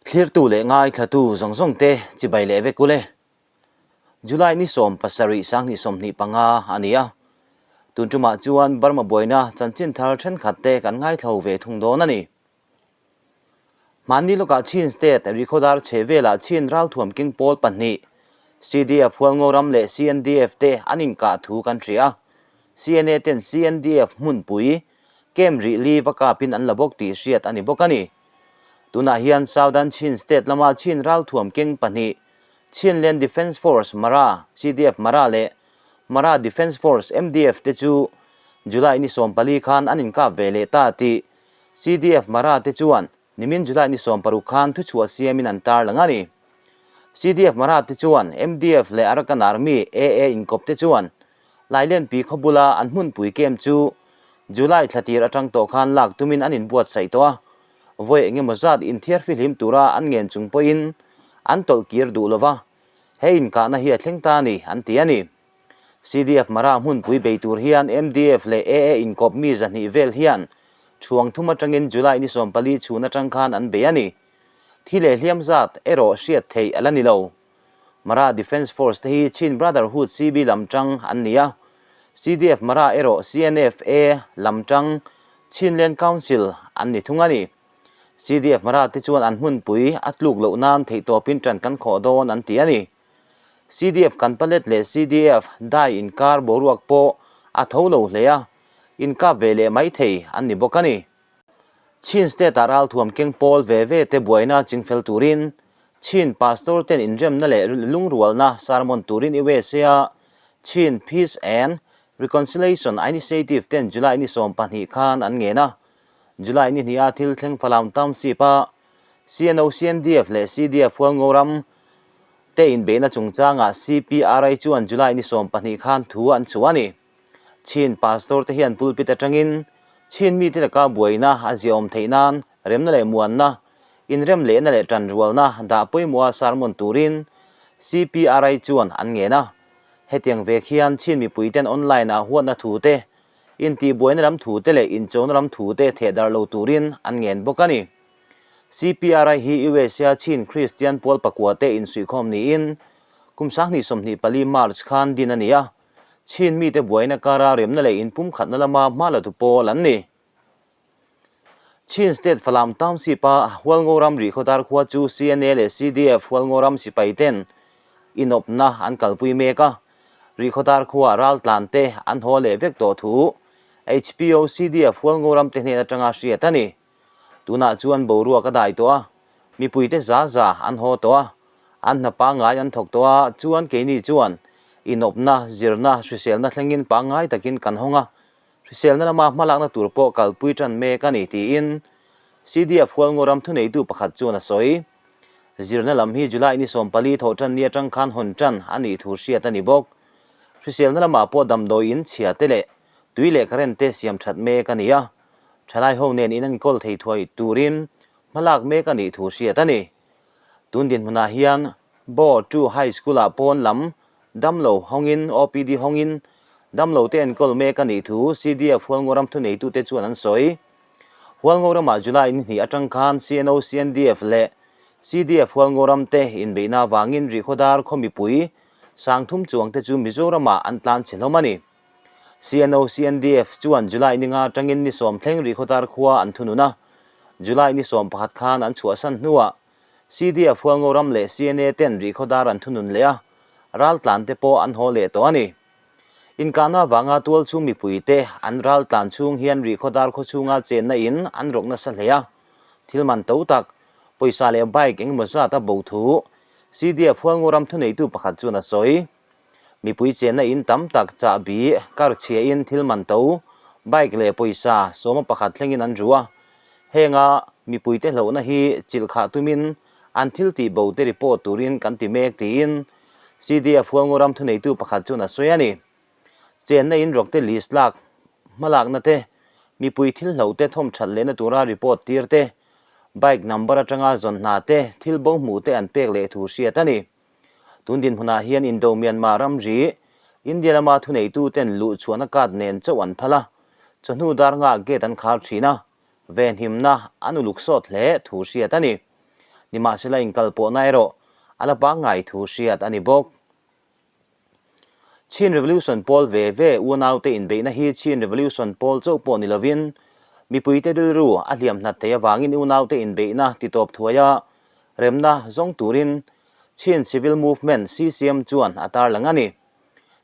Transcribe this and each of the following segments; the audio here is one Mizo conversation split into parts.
Thlirtu leh ngaithlatu zawng zawng te chibai leh vek ule. July ni 17 2025 a ni a. Tun tumah chuan Burma buaina chanchin thar thenkhat te kan ngaithlo ve thung dawn a ni. Hmanni lawkah Chin State Rikhodar chhe velah Chin ralthuam keng pawl pahnih, CDF Hualngoram leh CNDF te an inkah thu kan hria a. CNA ten CNDF hmunpui camp rih li va kapin an la bawk tih hriat a ni bawk a ni. Tunah hian Southern Chin State lama Chin ralthuam keng pahnih, Chinland Defence Force Mara, CDF Mara leh Mara Defence Force, MDF te chu July ni 14 khan an inkap ve leh ta tih CDF Mara te chuan nimin July ni 16 khan thuchhuah siamin an tarlang a ni. CDF Mara te chuan MDF leh Arakan Army, AA, inkawp te chuan Lailenpi khaw bula an hmunpui kem chu July thla tir atang tawh khan lak tumin an inbuatsaih tawh a, vawi eng emaw zat inthiar fihlim tura an ngen chung pawhin an tawlh kir duh lova, he inkahna hi a thleng ta a ni, an ti a ni. CDF Mara hmunpui bei tur hian MDF leh AA inkawp mi 200 vel hian chhuang thum atangin July ni 14 chhun atang khan an bei a ni. Thi leh hliam zat erawh hriat theih a la ni lo. Mara Defence Force te hi Chin Brotherhood CB lam tang an ni a, CDF Mara erawh CNFA lam tang Chinland Council an ni thung a ni. CDF Mara te chuan an hmunpui a tluk loh nan theihtawpin tan kan khawh dawn an ti a ni. CDF Kanpalet leh CDF Dai inkar boruak pawh a tho lo hle a, inkap ve leh mai thei an ni bawk a ni. Chin State-ah ralthuam keng pawl ve ve te buaina chingfel turin Chin Pastor ten inremna leh lungrualna sermon turin USA-a Chin Peace and Reconciliation Initiative ten July ni 12 khan an ngen a. July ni hniha thil thleng Falam Township-a CNO, CNDF leh CDF Hualngo ram te inbeihna chungchangah CPRI chuan July ni 12 khan thu an chhuah a ni. Chin Pastor te hian pulpit atangin Chin mite laka buaina a ziaawm theih nan remna leh muanna, inrem lehna leh tanrualna dah pawimawha sermon turin CPRI chuan an ngen a. Hetiang vek hian Chin mipuiten online ah huatna thu te, intihbuaina lam thu te leh inchona lam thu te thehdarh lo turin an ngen bawk a ni. CPRI hi USA Chin Kristian pawl pakua te insuihkhawm niin kum 2024 March khan din a ni a. Chin mite buaina kara remna leh inpumkhatna lama hma la tu pawl an ni. Chin State Falam Township-a Hualngo ram Rihkhawdar khua chu CNA leh CDF Hualngo ram sipai ten inawpna an kalpui mek a. Rihkhawdar khuaah raltlan te an haw leh vek tawh thu HPO CDF Hualngo ram te hnen atanga hriat a ni. Tunah chuan boruak a dai tawh a, mipuite za za an haw tawh a, an hna pangngai an thawk tawh a, chuan keini chuan inawpna, zirna, hriselna thlengin pangngai takin kan hawng a, hriselna lama hmalakna tur pawh kalpui tan mek a ni tiin CDF Hualngo ram thuneitu pakhat chuan a sawi. Zirna lam hi July ni 14 thawh tan ni atang khan hawn tan a nih thu hriat a ni bawk. Hriselna lamah pawh damdawi in chhia te leh tui leh current te siam that mek a ni a. Thalai ho nen in enkawl thei thuai turin hmalak mek a nih thu hriat a ni. Tun dinhmunah hian Bo Tu High School-ah pawn lam damlo hawngin OPD hawngin damlo te enkawl mek a nih thu CDF Hualngo ram thuneitute chuan an sawi. Hualngo ramah July ni hnih atang khan CNO, CNDF leh CDF Hualngo ram te inbeihna avangin Rihkhawdar khaw mipui 3000 chuang te chu Mizoramah an tlan chhe hlawm a ni. CNO, CNDF chuan July ni nga atangin ni 10 thleng Rihkhawdar khua an thunun a. July ni 11 khan an chhuahsan hnuah CDF Hualngo ram leh CNA ten Rihkhawdar an thunun leh a, raltlan te pawh an haw leh tawh a ni. Inkahna avanga tual chhung mipui te an raltlan chhung hian Rihkhawdar khaw chhunga chenna in an rawk nasa hle a. Thil man to tak, pawisa leh bike engemaw zat a bo thu CDF Hualngo ram thuneitu pakhat chuan a sawi. Mipui chenna in tam tak chahbi, kar chhiain thil man to, bike leh pawisa 11 thlengin an ru a. Henga mipuite hlauhna hi chilhkhah tumin an thil tih bo te report turin kan ti mek tiin CDF Hualngo ram thuneitu pakhat chuan a sawi a ni. Chenna in rawk te list lak hmalakna te, mipui thil hloh te thawm that lehna tura report tir te, bike number atanga zawn hna te, thil bo hmuh te an pek leh thu hriat a ni. Tun dinhmunah hian Indo Myanmar ramri, India lama thuneitu ten luh chhuahna card nen chauh an phal a, chawhnu dar nghah gate an khar thin a, venhimna an uluk sawt hle thu hriat a ni. Nimahsela inkalpawhna erawh a la pangngai thu hriat a ni bawk. Chin Revolution pawl ve ve unaute inbeihna hi Chin Revolution pawl chauh pawh ni lovin mipuite rilru a hliam hlat thei avangin unaute inbeihna titawp thuaia remna zawng turin Chin Civil Movement, CCM, chuan a tarlang a ni.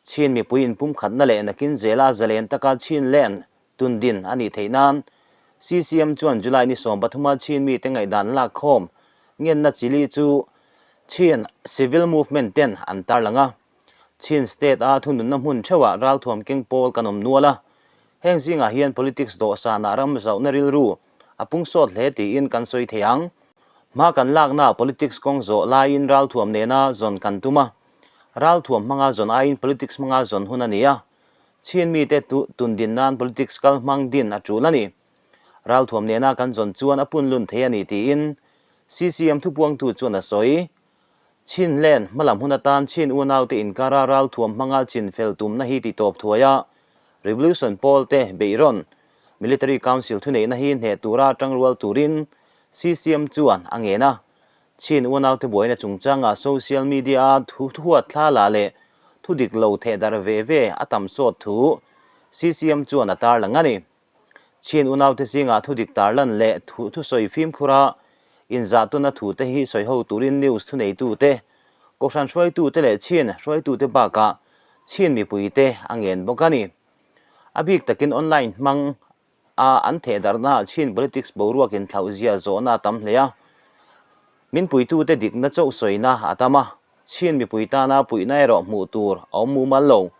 Chin mipui inpumkhatna leh nakin zela zalen taka Chin Land tundin a nih theih nan CCM chuan July ni 13 Chin mite ngaihdan lak khawm ngenna chili chu Chin Civil Movement ten an tarlang a. Chin State a thununna hmun theuhah ralthuam keng pawl kan awm nual a. Heng zingah hian politics dawhsanah ram zauhna rilru a pung sawt hle tiin kan sawi thei ang. Hma kan laknaah politics kawng zawh laiin ralthuam nena zawn kan tum a. Ralthuam hmanga zawn aiin politics hmanga zawn hun a ni a. Chin mite tundin nan politics kal hmang din a tul a ni. Ralthuam nena kan zawn chuan a punlun thei a ni tiin CCM thupuangtu chuan a sawi. Chin len hmalam hun atan Chin unaute inkara ralthuam hmanga chin fel tumna hi titawp thuai a, Revolution pawlte beihrawn Military Council thuneihna hi hneh tura tangrual turin CCM chuan a ngen a. Chin unaute buaina chungchanga social media-a thuhuat thla la leh thu dik lo thehdarh ve ve a tam sawt thu CCM chuan a tarlang a ni. Chin unaute zingah thu dik tarlan leh thu thusawi fimkhura inzahtawna thute hi sawi ho turin news thuneitute, kohhran hruaitute leh Chin hruaitute bakah Chin mipuite a ngen bawk a ni. A bik takin online hmang a an thehdarhnaah Chin politics boruak inthlauh zia zawhna a tam hle a, min puitute dikna chauh sawina a tam a, Chin mipui tana puihna erawh hmuh tur a awm mumal lo.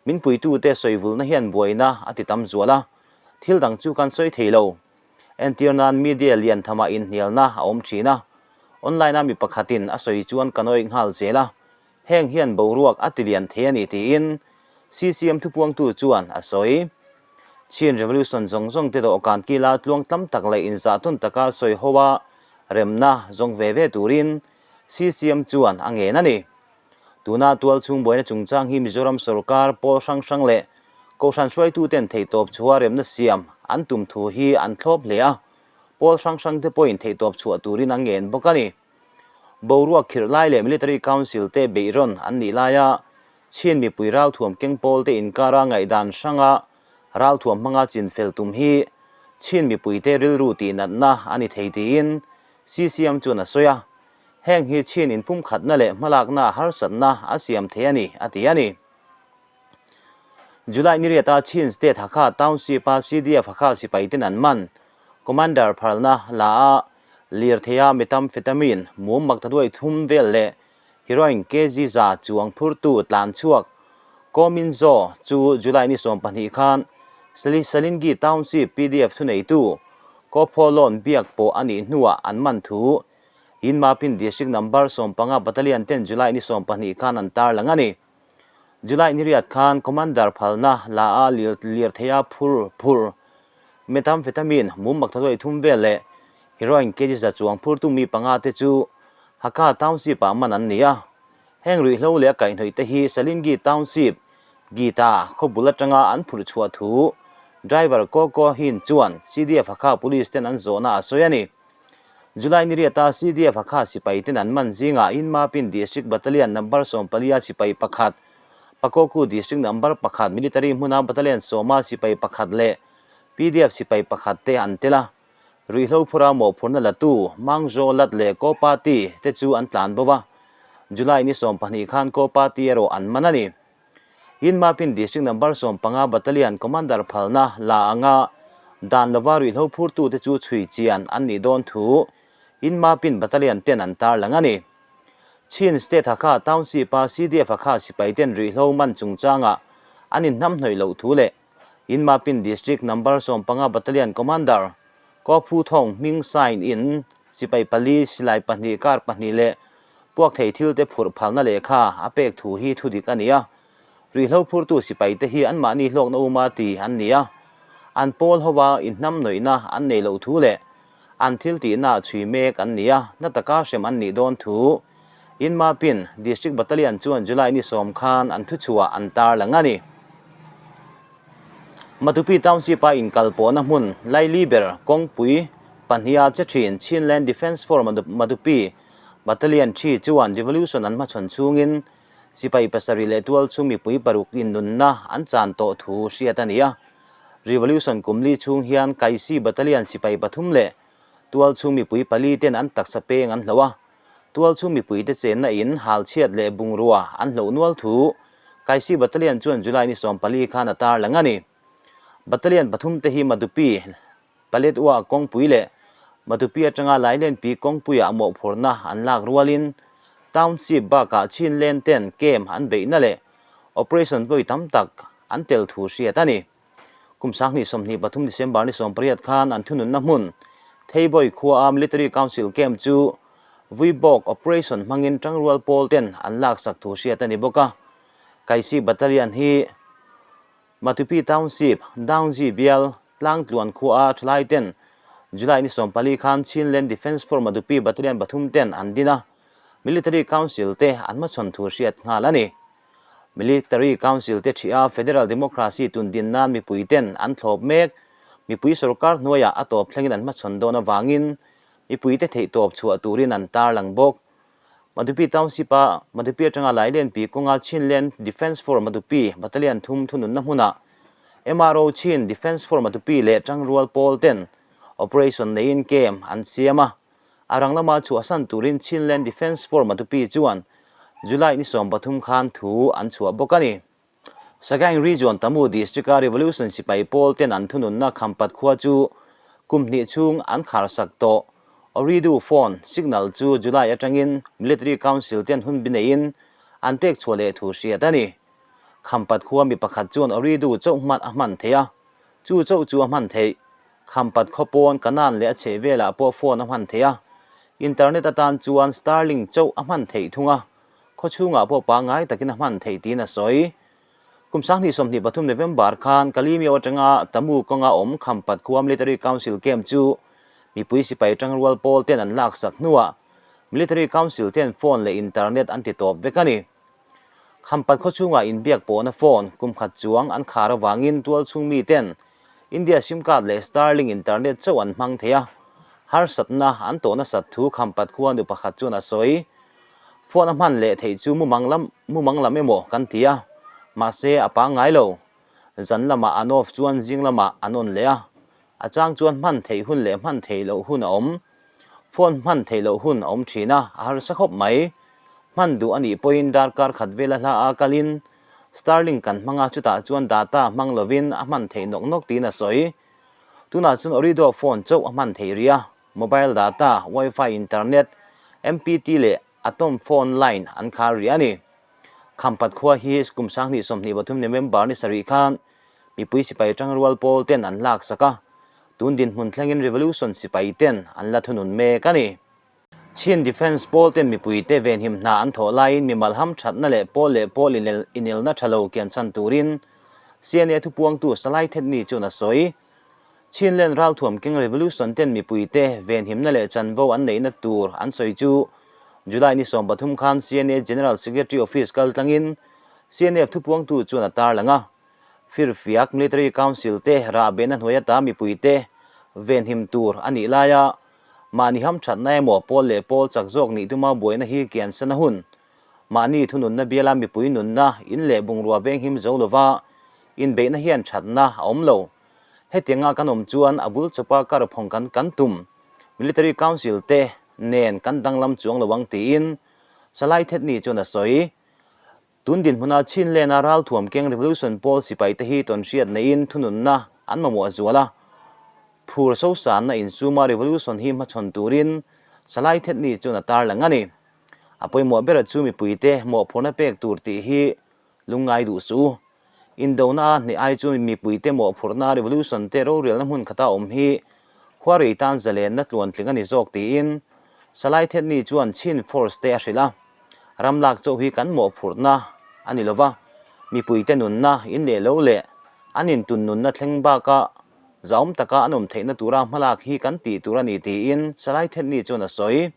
Min puitute sawivulna hian buaina a ti tam zual a, thil dang chu kan sawi thei lo. Entir nan media lian thamah inhnialna a awm thin a, online-a mi pakhatin a sawi chuan ka nawih nghal zel a, heng hian boruak a ti lian thei a ni tiin CCM thupuangtu chuan a sawi. Chin Revolution zawng zawng te dawhkan kila tluang tam tak leh inzahtawn taka sawi ho a remna zawng ve ve turin CCM chuan a ngen a ni. Tuna tualchhung buaina chungchang hi Mizoram sorkar pawl hrang hrang leh Kohhran hruaituten theihtawp chhuah remna siam an tum thu hi an thlawp hle a, pawl hrang hrang te pawhin theihtawp chhuah turin an ngen bawk a ni. Boruak khirh lai leh Military Council te beihrawn an nih laia Chin mipui ralthuam keng pawl te inkara ngaihdan hranga ralthuam hmanga chinfel tum hi Chin mipuite rilru tihnatna a ni thei tiin CCM chuan a sawi a, heng hi Chin inpumkhatna leh hmalakna harsatna a siam thei a ni, a ti a ni. July ni riata Chin State Hakha Township-a CDF Hakha sipaiten an man, Commander phalna la a, lirtheia methamphetamine mum maktaduai thum vel leh Heroin kg za chuang phurtu tlan chhuak Ko Min Zaw chu July ni 12 khan Salingi Township pdf thuneitu Ko Phaw Lawn biak pawh a nih hnuah an man thu Yinmapin District Number 15 Battalion ten July ni 12 khan an tarlang a ni. July ni riat khan Commander phalna la a lirtheia phur phur Methamphetamine mum maktaduai thum vel leh Heroin kg za chuang phurtu mi panga te chu Hakha Township ah man an ni a. Heng ruihhlo leh a kaihhnawih te hi Salingi Township, Gita khawbul atanga an phurh chhuah thu Driver Ko Ko Hin chuan CDF Hakha Police ten an zawhna a sawi a ni. July ni riata CDF Hakha sipai ten an man zingah Yinmapin District Battalion Number 14 a sipai pakhat, Pakoku District Number pakhat Military hmuna Battalion sawma sipai pakhat leh PDF sipai pakhat te an tel a. Ruihhlo phura mawhphurhna latu Mangzaw Lat leh Ko Party te chu an tlan bo a, July ni 12 khan Ko Party erawh an man a ni. Yinmapin District Number 15 Battalion Commander phalna la anga dan lova ruihhlo phurtute chu chhui chian an nih dawn thu Yinmapin Battalion ten an tarlang a ni. Chin State Hakha Township-a CDF Hakha sipaiten ruihhlo man chungchangah an inhnamhnawih loh thu leh Yinmapin District Number 15 Battalion Commander Ko Phu Thawng hming sign in sipai pali, silai pahnih, kar pahnih leh puak thei thil te phurh phalna lehkha a pek thu hi thudik a ni a. Ruihhlo phurtu sipai te hi anmahni hlawkna uma ti an ni a. An pawl hova inhnamhnawihna an nei loh thu leh an thil tihna chhui mek an ni a, na taka hrem an nih dawn thu Yinmapin District Battalion chuan July ni 10 khan an thuchhuah an tarlang a ni. Matupi Township-a inkalpawhna hmun Laili ber kawngpui Pahniha che thin Chinland Defence Force Matupi Battalion thi chuan Revolution an hmachhawn chhungin sipai pasarih leh tual chhung mipui paruk in nunna an chan tawh thu hriat a ni a. Revolution kumli chhung hian Kaisi Battalion sipai pathum leh tual chhung mipui pali ten an taksa peng an hloh a. Tual chhung mipuite chenna in halchhiat leh bungrua an hloh nual thu Kaisi Battalion chuan July ni 14 khan a tarlang a ni. Battalion pathum te hi Madupi Paletwa kawngpui leh Matupi atanga Lailenpi kawngpuiah mawhphurhna an lak rualin Township bakah Chinlen ten camp an beihna leh operation vawi tam tak an tel thu hriat a ni. Kum 2023 December ni 18 khan an thununna hmun Theibawi khua a Military Council camp chu Vuibawk operation hmangin tangrual pawl ten an laksak thu hriat a ni bawk a. Kaisi Battalion hi Matupi Township, Daungji bial, Tlangtluan khua a thalai ten July ni 14 khan Chinland Defence Force Matupi Battalion pathum ten an din a, Military Council te an hmachhawn thu hriat nghal a ni. Military Council te thih a Federal Democracy tun din nan mipui ten an thlawp mek. Mipui sorkar hnuaiah a tawp thlengin an hmachhawn dawn avangin mipui te theihtawp chhuah turin an tarlang bawk. Matupi Township-a Matupi atanga Lailenpi kawnga Chinland Defence Force Matupi Battalion thum thununna hmunah MRO Chin Defence Force Matupi leh Tangrual pawl ten operation neiin camp an siam a. A rang lama chhuahsan turin Chinland Defence Force Matupi chuan July ni 13 khan thu an chhuah bawk a ni. Sagaing Region Tamu District-a Revolution sipai pawl ten an thununna Khampat khua chu kum hnih chhung an kharsak tawh. Ooredoo phone signal chu July atangin Military Council ten hun bi neiin an pek chhuah leh thu hriat a ni. Khampat khua mi pakhat chuan Ooredoo chauh hman a hman theih a, chu chauh chu a hman theih. Khampat khaw pawn Kanan leh a chheh velah pawh phone a hman theih a, internet atan chuan Starlink chauh a hman theih thung a. Khaw chhungah pawh pangngai takin a hman theih tiin a sawi. Kum 2023 November khan Kalimio atanga Tamu kawnga awm Khampat khua Military Council Camp chu mipui sipai tangrual pawl ten an laksak hnuah Military Council ten phone leh internet an ti tawp vek a ni. Khampat khaw chhungah inbiak pawhna phone kum khat chuang an khar avangin tual chhung mi ten India sim card leh Starlink internet chauh an hmang thei a, harsatna an tawh nasat thu Khampat khua nu pakhat chuan a sawi. Phone a hman leh theih chu mumang lam mumang lam emaw kan ti a, mahse a pangngai lo. Zan lamah an off chuan zing lamah an on leh a, a chang chuan hman theih hun leh hman theih loh hun a awm. Phone hman theih loh hun a awm thin a, a harsa khawp mai. Hman duh a nih pawhin darkar khat vela hla a kalin Starlink kan hmang a, chutah chuan data hmang lovin a hman theih nawk nawk tiin a sawi. Tunah chuan Ooredoo phone chauh a hman theih rih a. Mobile data, Wi-Fi internet, MPT leh Atom phone line an khar rih a ni. Khampat khua hi kum 2023 November ni sarih khan mipui sipai tangrual pawl ten an laksak a, tun dinhmun thlengin Revolution sipai ten an la thunun mek a ni. Chin Defence pawl ten mipuite venhim hna an thawh laiin mimal hamthatna leh pawl leh pawl inelna tha lo kianchhan turin CNA thupuangtu Salai Thetni chuan a sawi. Chinland ralthuam keng Revolution ten mipuite venhimna leh chanvo an neihna tur an sawi chu July ni 13 khan CNA General Secretary Office kal tlangin CNF thupuangtu chuan a tarlang a. Firfiak Military Council te rahbehna hnuai ata mipuite venhim tur a nih laia mahni hamthatna emaw pawl leh pawl chak zawk nih tuma buaina hi kiansan a hun. Mahni thununna biala mipui nunna in leh bungrua venghim zo lova inbeihna hian thatna a awm lo. Hetianga kan awm chuan a bul chawpa kar phawng kan kan tum Military Council te nen kan danglam chuang lo ang tiin Salai Thetni chuan a sawi. Tun dinhmuna Chinlena ralthuam keng Revolution pawl sipai te hi tawnhriat neiin thununna an mamawh zual a. Phur sosanna insuma Revolution hi hmachhawn turin Salai Thetni chuan a tarlang a ni. A pawimawh bera chu mipuite mawhphurhna pek tur tih hi lungngai duh suh u. Indona a hneh ai chu mipuite mawhphurhna Revolution te rorelna hmun khata awm hi khuarei tan zalenna tluantling a ni zawk tiin Salai Thetni chuan Chin Force te a hrilh a. Ram lak chauh hi kan mawhphurhna a ni lova, mipuite nunna in leh lo leh an intun nunna thleng baka zahawm taka an awm theihna tura hmalak hi kan tih tur a ni tiin Salai Thetni chuan a sawi.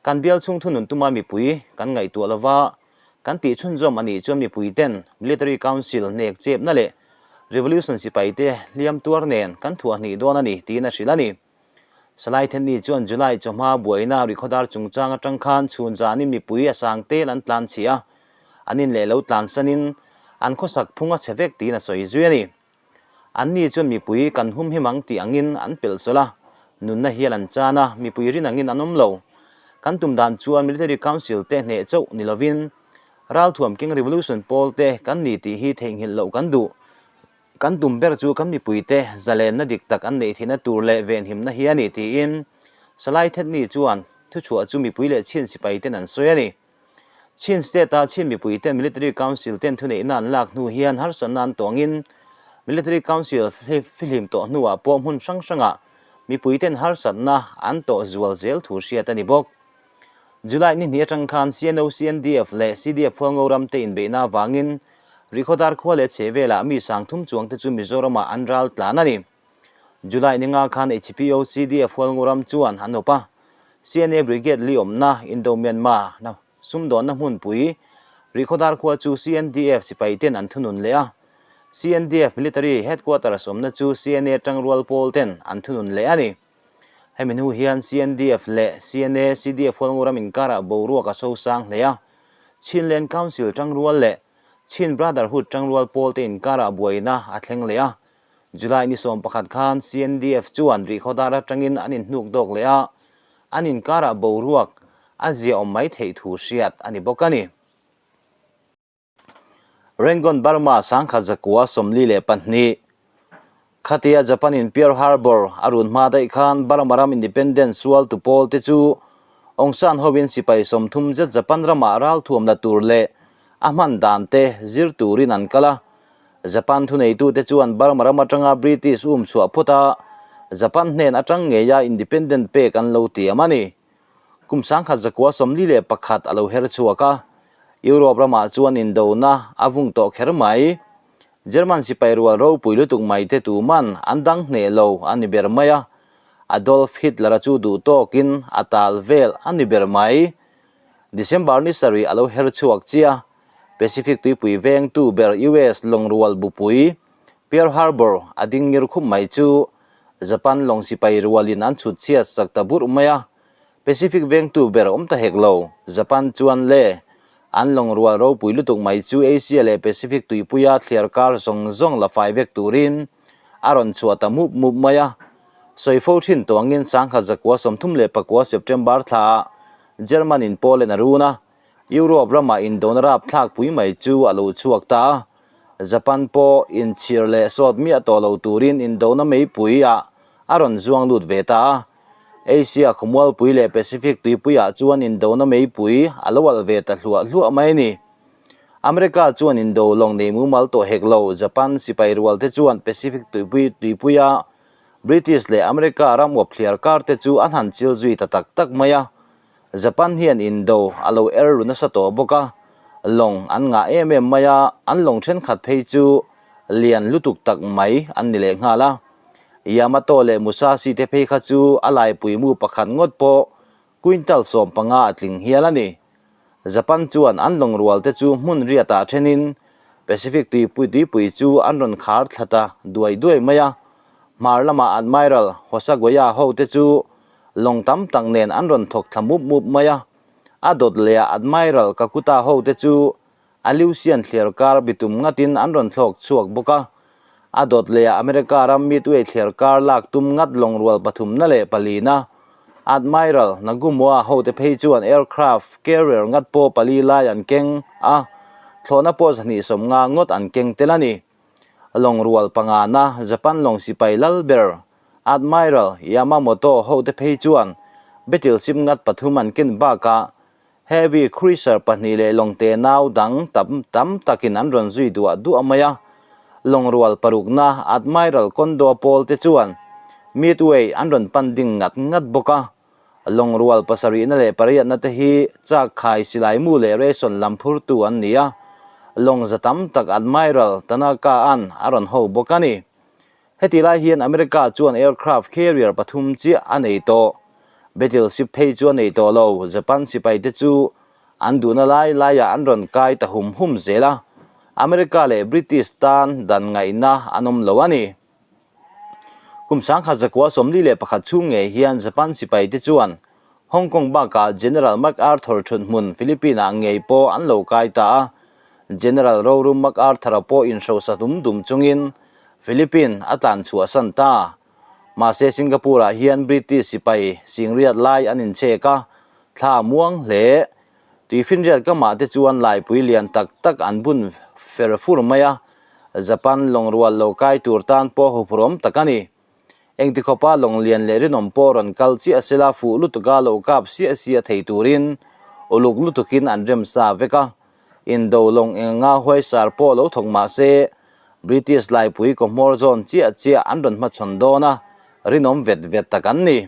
Kan bial chhung thunun tuma mipui kan ngaihtuah lova, kan tih chhunzawm a nih chuan mipui ten Military Council nek chepna leh Revolution sipai te hliam tuar nen kan thuah hnih dawn a ni tiin a hrilh a ni. Salai Thenni chuan July chawhma buaina Rikhawdar chungchang atang khan chhun zanin mipui a sang tel an tlan chhi a, an in leh lo tlansanin an khawsak phung a chhe vek tiin a sawi zui a ni. Anni chuan mipui kan hum him ang tih angin an pelh sawlh a, nunna hial an chan a, mipui rin angin an awm lo. Kan tum dan chuan Military Council te hneh chauh ni lovin Ralthuam King Revolution pawl te kan ni tih hi theihnghilh loh kan duh. Kan tum ber chu kan mipuite zalenna dik tak an neih theihna tur leh venhimna hi a ni tiin Salai Thetni chuan thuchhuah chu mipui leh chhin sipai ten an sawi a ni. Chin State-a Chin mipuite Military Council ten thuneihna an lak hnu hian harsatna an tawngin Military Council fihlim tawh hnuah pawh hmun hrang hrangah mipuiten harsatna an tawh zual zel thu hriat a ni bawk. July ni hnih atang khan CNO, CNDF leh CDF Hualngo ram te inbeihna avangin Rihkhawdar khua leh chhehvelah mi sangthum chuangte chu Mizoramah an ral tlan a ni. July ni nga khan HPO CDF Hualngo ram chuan an awp a, CNA Brigade li awmna Indo-Myanmar na sumdawnna hmunpui Rihkhawdar khua chu CNDF sipai ten an thunun leh a, CNDF Military Headquarters awmna chu CNA tangrual pawl ten an thunun leh a ni. Hemi hnu hian CNDF leh CNA CDF Hualngo ram inkarah boruak a sosang hle a, Chinland Council tangrual leh Chin Brotherhood tangrual pawl te inkarah buaina a thleng leh a, July ni 11 khan CNDF chuan Rihkhawdar atangin an inhnuk dawk leh a, an inkarah boruak a ziaawm mai theih thu hriat a ni bawk a ni. Rangoon Burma 1142 Khatia Japan-in Pearl Harbor a run hma daih khan Burma ram independence sual tu pawl te chu Aung San hovin sipai 30 zet Japan ramah ralthuam la tur leh a hman dan te zir turin an kal a. Japan thuneitute chuan Burma ram atanga British um chhuah phawt a, Japan hnen atang ngeia independent pek an lo tiam a ni. Kum 1941 a lo her chhuak a, Europe ramah chuan indona a vung tawh kher mai. German sipai rual ropui lutuk mai te tuman an dang hneh lo a ni ber mai a, Adolf Hitler-a chu duh tawkin a tal vel a ni ber mai. December ni sarih a lo her chhuak chiah. Pacific tuipui vengtu ber US lawngrual bupui Pearl Harbor a ding ngir khup mai chu Japan lawng sipai rualin an chhut chhiat sak ta burh mai a, Pacific vengtu ber awm ta hek lo. Japan chuan le an lawngrual ropui lutuk mai chu Asia leh Pacific tuipuia thliar kar zawng zawng la fai vek turin a rawn chhuah ta mup mup mai a. Sawi fo thin tuangin 1939 September thlaah German-in Poland a run a, Europe ramah indona rapthlak pui mai chu a lo chhuak ta a, Japan pawh inchhir leh sawt miah tawh lo turin indona meipui ah a rawn zuang lut ve ta a. Asia khawmualpui leh Pacific tuipui ah chuan indona meipui a lo alh ve ta hluah hluah mai a ni. America chuan indo lawng nei mumal tawh hek lo, Japan sipai rual te chuan Pacific tuipui tuipui a British leh America ram uap thliar kar te chu an han chil zui ta tak tak mai a. Japan hian indo a lo er ru nasa tawh bawk a, lawng an ngah em em mai a, an lawng thenkhat phei chu lian lutuk tak mai an ni leh nghal a. Yamato leh Musashi te phei kha chu a laipui mu pakhat ngawt pawh quintal 15 a tling hial a ni. Japan chuan an lawng rual te chu hmun riatah thenin Pacific tuipui tuipui chu an rawn khar thla ta duai duai mai a, hmar lamah Admiral Hosagoya ho te chu Lawng tam tak nen an rawn thawk thla mup mup mai a, a dawt leh a Admiral Kakuta ho te chu Aleutian thliar kar bitum ngatin an rawn thlawk chhuak bawk a, a dawt leh a America ram Midway thliar kar lak tum ngat lawng rual pathumna leh palina Admiral Nagumo-a ho te phei chuan aircraft carrier ngat pawh pali lai an keng a, thlawhna pawh 250 ngawt an keng tel a ni. Lawng rual pangana Japan lawng sipai lal ber Admiral Yamamoto hote phei chuan battleship ngat pathum an ken bakah heavy cruiser pahnih leh lawng te nau dang tam tam takin an rawn zui duah duah mai a. Lawng rual parukna Admiral Kondo pawl te chuan Midway an rawn pan ding ngat ngat bawk a. Lawng rual pasarihna leh pariatna te hi chak khai silaimu leh ration lam phurtu an ni a, lawng za tam tak Admiral Tanaka-a'n a rawn ho bawk a ni. Heti lai hian America chuan aircraft carrier pathum chiah a nei tawh. Battleship phei chu a nei tawh lo, Japan sipai te chu an duhna lai laiah an rawn kai ta hum hum zel a, America leh British tan dan ngaihna an awm lo a ni. Kum 1941 chhung ngei hian Japan sipaite chuan Hong Kong bakah General MacArthur thuthmun Philippine-ah ngei pawh an lo kai ta a. General rorum MacArthur-a pawh inhrosa dum dum chungin Philippine a tlan chhuahsan ta. Mahse Singapore-ah hian British sipai singriat lai an inchhek a, thla a muang hle. Tuifinriat kamah te chuan laipui lian tak tak an bun fer fur mai a, Japan lawng rual lo kai tur tan pawh huphurhawm tak a ni. Engti khawpa lawng lian leh rinawm pawh rawn kal chiah sela fuh lutuka lo kap siah siah thei turin uluk lutukin an rem sa vek a. Indo lawng enga huaisar pawh lo thawk mah se British laipui kawhmawr zawn chiah chiah an rawn hmachhawn dawn a, rinawm vet vet tak an ni.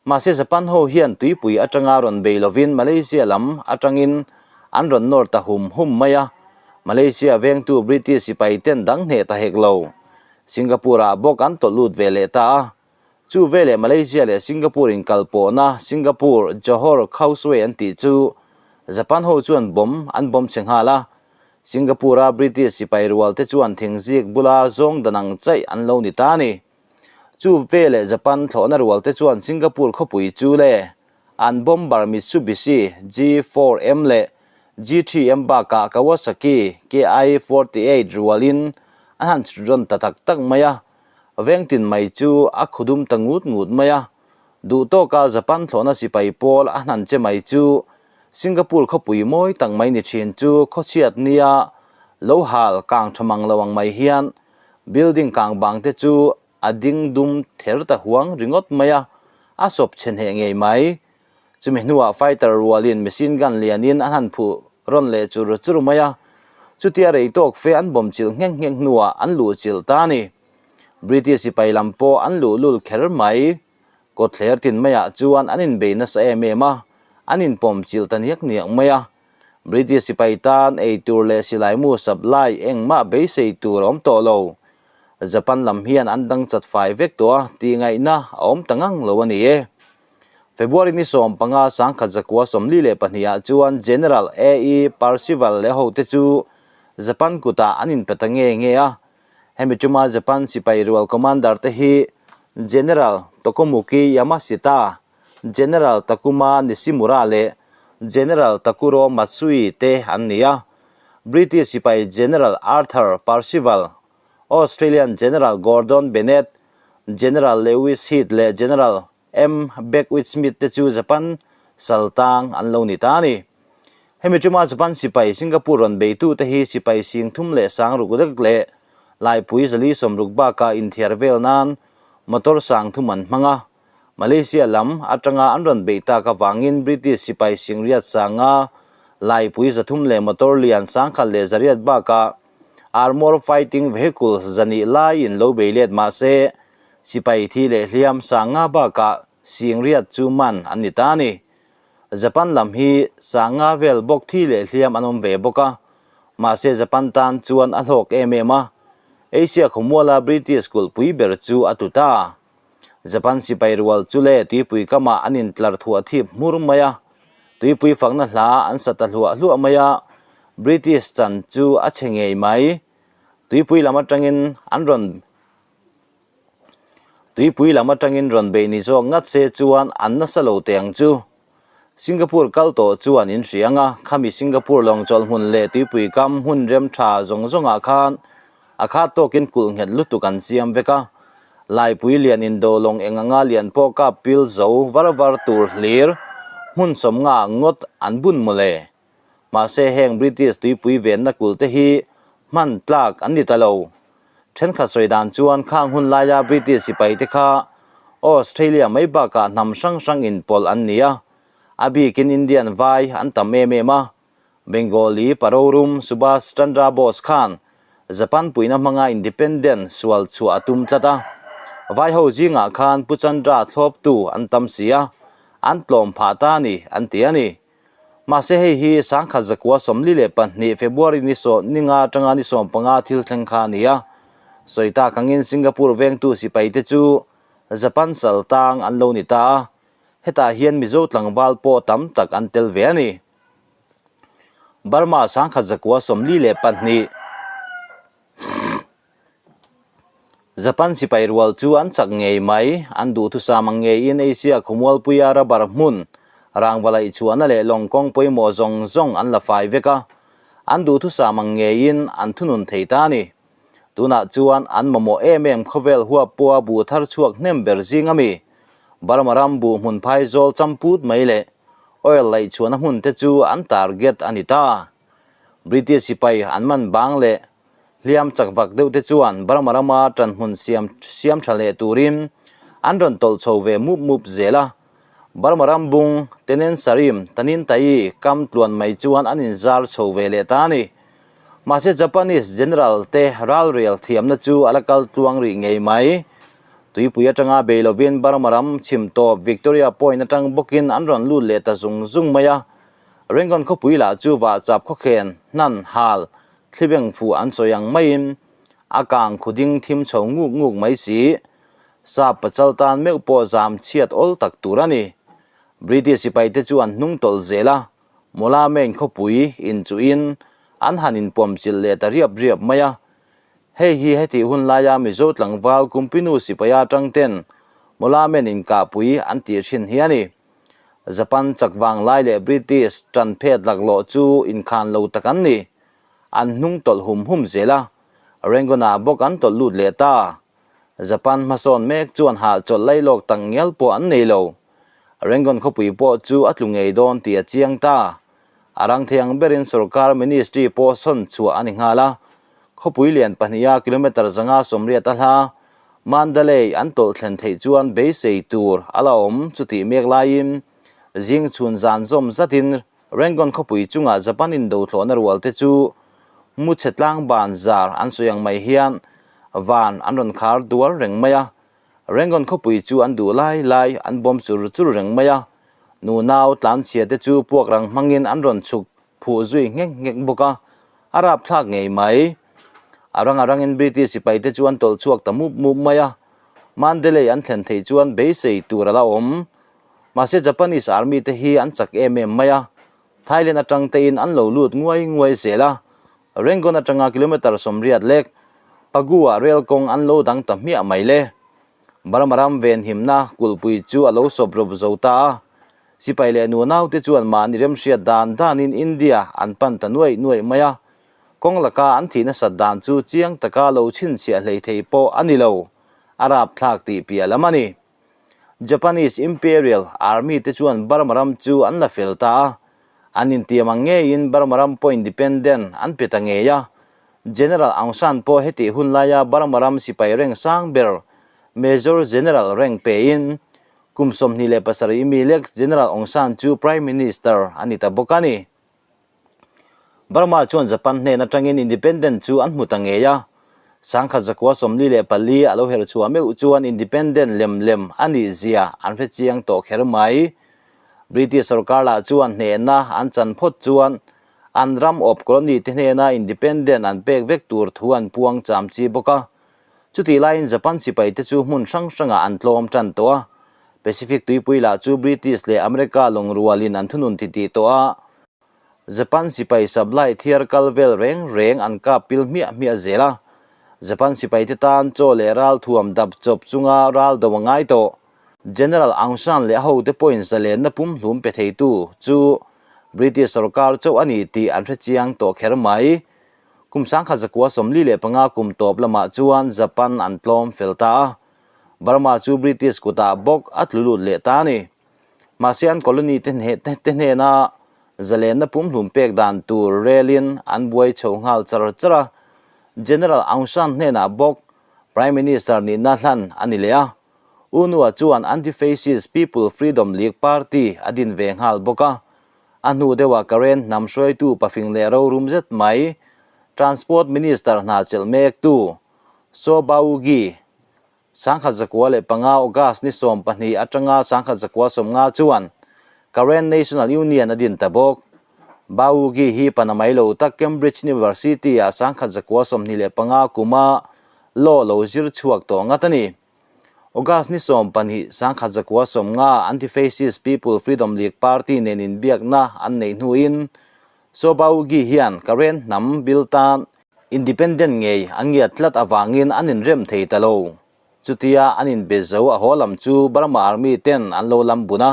Mahse Japan ho hian tuipui atanga rawn bei lovin Malaysia lam atangin an rawn nawr ta hum hum mai a, Malaysia vengtu British sipai ten dang hneh ta hek lo. Singapore ah bawk an tawlh lut ve leh ta a. Chu veleh Malaysia leh Singapore inkal pawhna Singapore Johor Causeway an tih chu Japan ho chuan bomb an bomb chhe nghal a. Singapore a British sipai rual te chuan thingzik bula zawng dan ang chaih an lo ni ta a ni. Chu veleh Japan thlawhna rual te chuan Singapore khawpui chu le an bomber Mitsubishi G4M leh G3M bakah Kawasaki KI-48 rualin an han chhut rawn ta tak tak mai a, vengtin mai chu a khudum ta ngut ngut mai a. Duh tawka Japan thlawhna sipai pawl a hnan che mai chu Singapore khawpui mawi tak mai ni thin chu khawchhiat nia lo hal kang tha mang lo ang mai hian Building kang bang te chu a ding dum ther ta huang ringawt mai a, a sawp chhe hneh ngei mai. Chumi hnuah fighter rualin machine gun lianin an han phuh rawn leh chur chur mai a, chutia rei tawk fe an bawm chilh nghek nghek hnuah an luh chilh ta a ni. British sipai lam pawh an luh lul kher mai. Kawtthler tin maiah chuan an inbei nasa em em a, an inpawm chilh ta niak niak mai a. British sipai tan ei tur leh silaimu supply engmah beisei tur a awm tawh lo. Japan lam hian an dang chat fai vek tawh a tih ngaihna a awm ta ngang lo a ni e. February ni 15 1942 ah chuan General A E Percival leh hote chu Japan kutah an inpe ta nge nge a. Hemi tuma Japan sipai rual commander te hi General Tokomuki Yamashita, General Takuma Nishimura leh General Takuro Matsui te an ni a. British sipai General Arthur Percival, Australian General Gordon Bennett, General Lewis Heath leh General M. Beckwith Smith te chu Japan sal tang an lo ni ta a ni. Hemi tuma Japan sipai Singapore rawn beitute hi sipai sing thum leh sang ruk rek leh laipui zali sawmruk bakah inthiar vel nan motor sang thum an hmang a. Malaysia lam atanga an rawn beih tak avangin British sipai singriat sanga laipui zathum leh motor lian sangkhat leh zariat bakah armour fighting vehicles zahnih laiin lo bei let mah se sipai thi leh hliam sanga bakah singriat chu man an ni ta a ni. Japan lam hi sanga vel bawk thi leh hliam an awm ve bawk a, mahse Japan tan chuan a hlawk em em a, Asia khawmuala British kulhpui ber chu a tlu ta. Japan sipai rual chu le tuipui kamah an intlar thuah thip hmur mai a, tuipui fakna hla an sa ta hluah hluah mai a, British chan chu a chhe ngei mai. Tuipui lam atangin an rawn Tuipui lam atangin rawn bei ni zawk ngat se chuan an nasa lo teh ang chu. Singapore kal tawh chuan in hria ang a, khami Singapore lawng chawlh hmun leh tuipui kam hmun rem tha zawng zawngah khan a khat tawkin kulh nghet lutuk an siam vek a. Laipui lian indo lawng eng anga lian pawh kap pil zo var var tur hlir hmun sawmnga ngawt an bun mawle. Mahse heng British tuipui venna kulh te hi hman tlak an ni ta lo. Thenkhat sawi dan chuan khang hun laia British sipai te kha Australia mai bakah hnam hrang hrang inpawlh an ni a, a bikin Indian vai an tam em em a. Bengali parorum Subhas Chandra Bose khan Japan puihna hmanga independent sual chhuah a tum tlat a. Vai ho zingah khan Pu Chandra thlawptu an tam si a, an tlawm phah ta a ni an ti a ni. Mahse hei hi 1942 February ni sawm ninga atanga ni 15 thil thleng kha a ni a. Sawi tak angin Singapore vengtu sipai te chu Japan sal tang an lo ni ta a, hetah hian Mizo tlangval pawh tam tak an tel ve a ni. Burma 1942. Japan sipai rual chu an chak ngei mai, an duhthusam ang ngeiin Asia khawmualpuia rubber hmun, rangva laih chhuahna leh lawng kawng pawimawh zawng zawng an la fai vek a, an duhthusam ang ngeiin an thunun thei ta a ni. Tunah chuan an mamawh em em khawvel huap pawha buh thar chhuak hnem ber zing a mi. Burma ram buh hmun phaizawl champut mai leh oil laih chhuahna hmun te chu an target a ni ta. British sipai an man bang leh Hliam chak vak deuh te chuan Burma rama ṭanhmun siam siam ṭha leh turin an rawn tawlh chho ve mup mup zel a. Burma ram bung Tenen Sarim Tanin Tai kam tluan mai chuan an inzar chho ve leh ta a ni. Mahse Japanese General te ralrel thiamna chu a la kal tluang rih ngei mai. Tuipui atanga bei lovin Burma ram chhim tawp Victoria Point atang bawkin an rawn lut leh ta zung zung mai a. Rangoon khawpui lah chu vahchap khawkhen hnan hal Thlibeng fuh an sawi ang maiin a kang khuding thim chho nguk nguk mai si. Sap pachal tan meuh pawh zam chhiat awl tak tur a ni. British sipaite chu an hnung tawlh zel a, Mawla main khawpui inchuhin an han inpawm chilh leh ta riap riap mai a. Hei hi hetih hun laia Mizo tlangval Kumpinu sipaia tangten Mawla main inkahpui an tih thin hi a ni. Japan chak vang lai leh British tan phet laklawh chu inkhan lo tak an ni. An hnung tawlh hum hum zel a, Rangoon-ah bawk an tawlh lut leh ta. Japan hmasawn mek chuan hahchawlh lailawk tak ngial pawh an nei lo. Rangoon khawpui pawh chu a tlu ngei dawn tih a chiang ta. A rang thei ang berin sorkar ministry pawh sawn chhuah a ni nghal a. Khawpui lian pahniha kilometre 580 a hla Mandalay an tawlh thlen theih chuan beisei tur a la awm chutih mek laiin zing chhun zan zawm zatin Rangoon khawpui chungah Japan indothlawhna rual te chu mu chhe tlang ban zar an sawi ang mai hian van an rawn khar duar reng mai a. Rangoon khawpui chu an duh lai lai an bawm chur chur reng mai a. Nunau tlanchhia te chu puak rang hmangin an rawn chhuk phuh zui nghek nghek bawk a, a rapthlak ngei mai. A rang a rangin British sipai te chu an tawlh chhuak ta mup mup mai a, Mandalay an thlen theih chuan beisei tur a la awm. Mahse Japanese army te hi an chak em em mai a, Thailand atang tein an lo lut nguai nguai zel a, Rangoon atanga kilometre 80 lek Pegu-ah rail kawng an lo dang ta hmiah mai le. Burma ram venhimna kulhpui chu a lo sawp rawp zo ta a, Sipai leh nunaute chuan mahni remhriat dan danin India an pan ta nuaih nuaih mai a, kawng laka an thih nasat dan chu chiang taka lo chhinchhiah hlei thei pawh a ni lo, a rapthlak tih piah lam a ni. Japanese Imperial Army te chuan Burma ram chu an la fel ta a, an intiam ang ngeiin Burma ram pawh independent an pe ta ngei a, General Aung San pawh hetih hun laia Burma ram sipai reng sang ber Major General reng pein Kum 27 mi lek General Aung San chu Prime Minister a ni ta bawk a ni. Burma chuan Japan hnen atangin independent chu an hmu ta ngei a. 1944 a lo her chhuah meuh chuan independent lem lem a nih zia an hre chiang tawh kher mai. British sorkar lah chuan hnehna an chan phawt chuan an ram awp colony te hnena independent an pek vek tur thu an puang cham chi bawk a. Chutih laiin Japan sipai te chu hmun hrang hrangah an tlawm tan tawh a, Pacific tuipui lah chu British leh America lawngrualin an thunun titih tawh a, Japan sipai supply thiar kal vel reng reng an kap pil hmiah hmiah zel a, Japan sipai te tan chaw leh ral thuam dap chawp chunga ral do a ngai tawh. General Aung San leh a hote pawhin zalenna pumhlum pe theitu chu British sorkar chauh a ni tih an hre chiang tawh kher mai. Kum 1945 kum tawp lamah chuan Japan an tlawm fel ta a, Burma chu British kutah bawk a tlu lut leh ta a ni. Mahse an colony te hnena zalenna pumhlum pek dan tur relin an buai chho nghal char char a, General Aung San hnenah bawk Prime Minister nihna hlan a ni leh a, U Nua chuan Anti-Fascist People Freedom League Party a din ve nghal bawk a. A hnu deuhah Karen hnam hruaitu pafing leh rorum zet mai, Transport Minister hna chelh mektu Saw Ba Gyi, 1905 August ni 12 atanga 1990 chuan Karen National Union a din ta bawk. Ba Gyi hi pana mai lo tak Cambridge University-ah 1925 kuma law lo zir chhuak tawh ngat a ni. August ni 12, 1990 Anti-Fascist People Freedom League Party nen inbiakna an neih hnuin Saw Ba Gyi hian Karen hnam bil tan Independent ngei an ngiat tlat avangin an inrem thei ta lo. Chutia an inbe zo a haw lam chu Burma Army ten an lo lam bun a,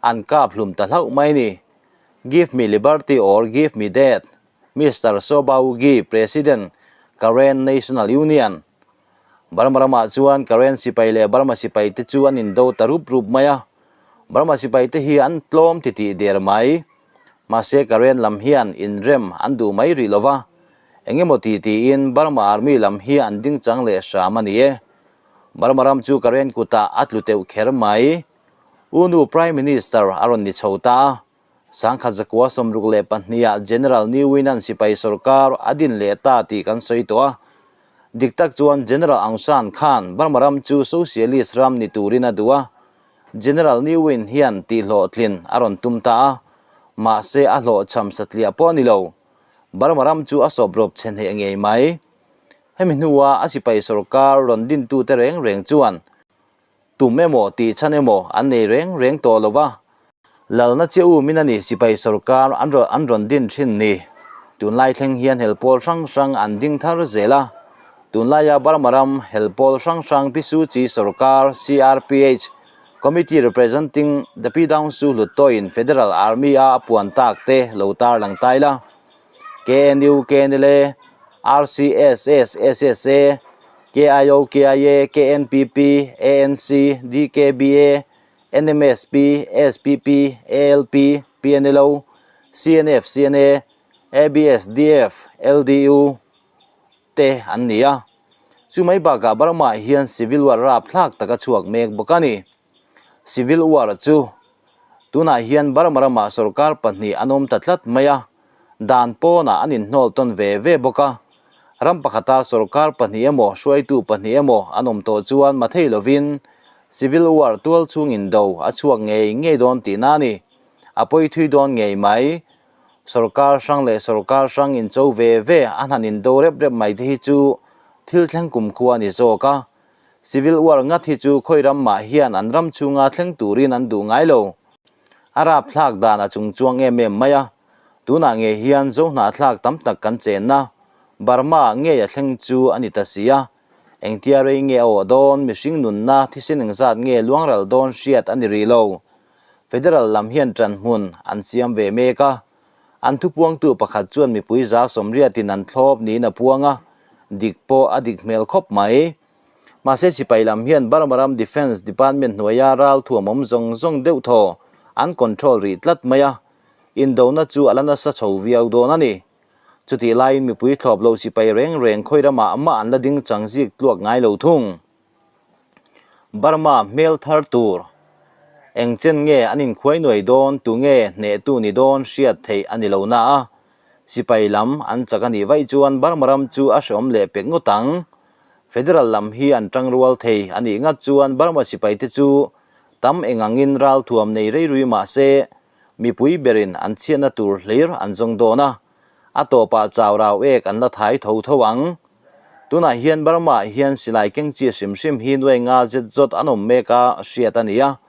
an kap hlum ta hlauh mai ni. Give me liberty or give me death, Mister Sobaugi, President, Karen National Union. Burma ramah chuan Karen sipai leh Burma sipai te chu an indo ta rup rup mai a, Burma sipai te hi an tlawm titih der mai. Mahse Karen lam hian inrem an duh mai rih lova, Eng emaw ti tiin Burma Army lam hi an ding chang leh hram a ni e. Burma ram chu Karen kutah a tlu teuh kher mai. U nu Prime Minister a rawn ni chho ta a. Sangkhat zakua 62 ah General Ni Win an sipai sorkar a din leh ta tih kan sawi tawh a. Dik tak chuan General Aung San khan Burma ram chu Socialist ram ni turin a duh a. General Ni Win hian tihhlawhtlin a rawn tum ta a. Mahse a hlawhchham satliah pawh a ni lo. Burma ram chu a sawp rawp chhe hneh ngei mai. Hemi hnua a sipai sorkar rawn dintute reng reng chuan tum emaw tih chhan emaw an nei reng reng tawh lo va. Lalna che u min a ni sipai sorkar an rawn an rawn din thin ni. Tunlai thleng hian hel pawl hrang hrang an ding thar zel a. Tunlaia Burma ram hel pawl hrang hrang Pi Suu Kyi sorkar, CRPH, Committee Representing the Pyidaungsu Hluttawiin Federal Army a a puan tak te lo tar lang tai la. KNU, KNLA, RCSS, SSA, KIO, KIA, KNPP, ANC, DKBA, NMSP, SPP, ALP, PNLO, CNF, CNA, ABSDF, LDU te an ni a. Chu mai bakah Burma hian Civil War rapthlak taka chhuak mek bawk a ni. Civil War chu tunah hian Burma ramah sorkar pahnih an awm ta tlat mai a, dan pawnah an inhnawl tawn ve ve bawk a. Ram pakhata sorkar pahnih emaw hruaitu pahnih emaw an awm tawh chuan mathei lovin Civil War tual chhung indo a chhuak ngei ngei dawn tihna a ni. A pawi thui dawn ngei mai. Sorkar hrang leh sorkar hrang incho ve ve a hnan indo rep rep mai te hi chu thil thleng kumkhua a ni zawk a. Civil war ngat hi chu khawi ram mah hian an ram chhunga thleng turin an duh ngai lo. A rapthlak dan a chung chuang em em mai a. Tunah ngei hian Zohnahthlak tam tak kan chenna Burma ngei a thleng chu a ni ta si a. Engtia rei nge a awh dawn, mihring nunna thisen engzat nge luangral dawn hriat a ni rih lo. Federal lam hian ṭan hmun an siam ve mek a, an thupuangtu pakhat chuan mipui za sawmriatin an thlawp niin a puang a, dik pawh a dik hmel khawp mai. Mahse sipai lam hian Burma ram Defence Department hnuaia ralthuam awm zawng zawng deuh thaw an control rih tlat mai a, indona chu a la nasa chho viau dawn a ni. Chutih laiin mipui thlawp lo sipai reng reng khawi ramah mah an la ding chang zik tluak ngai lo thung. Burma hmel thar tur eng chen nge an inkhuai nuai dawn tu nge hnehtu ni dawn hriat theih a ni lo na a, sipai lam an chak a nih vaih chuan Burma ram chu a hreawm leh pek ngawt ang. Federal lam hi an tangrual thei a nih ngat chuan Burma sipai te chu tam eng angin ralthuam nei rei rui mah se mipui berin an chhiatna tur hlir an zawng dawn a, a tawpah chau rau ek an la thai tho tho ang. Tunah hian Burma ah hian silai keng chi hrim hrim hi nuai nga zet zawt an awm mek a hriat a ni a.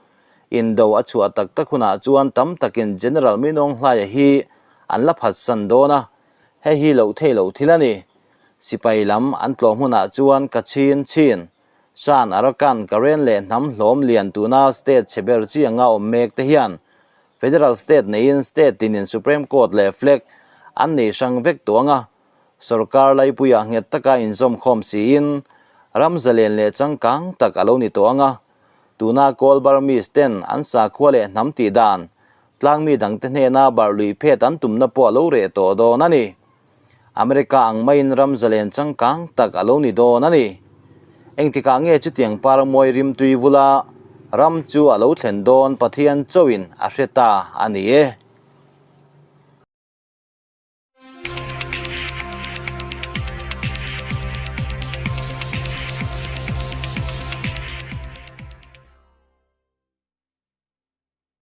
Indo a chhuah tak tak hunah chuan tam takin General Min Aung Hlaia hi an la phatsan dawn a, hei hi loh theih loh thil a ni. Sipai lam an tlawh hmunah chuan Kachin, Chin, Shan, Arakan, Karen leh hnam hlawm lian tuna state chhe ber chi anga awm mek te hian Federal state neiin state tinin Supreme Court leh flag an nei hrang vek tawh ang a. Sorkar laipuiah nghet taka inzawmkhawm siin ram zalen leh changkang tak a lo ni tawh ang a, tuna Kawl Burmese ten an sakhua leh hnam tih dan tlangmi dangte hnena barh luih phet an tumna pawh a lo reh tawh dawn a ni. America ang maiin ram zalen changkang tak a lo ni dawn a ni. Engtikah nge chutiang parmawi rimtui vula ram chu a lo thlen dawn Pathian chauhin a hre ta a ni e.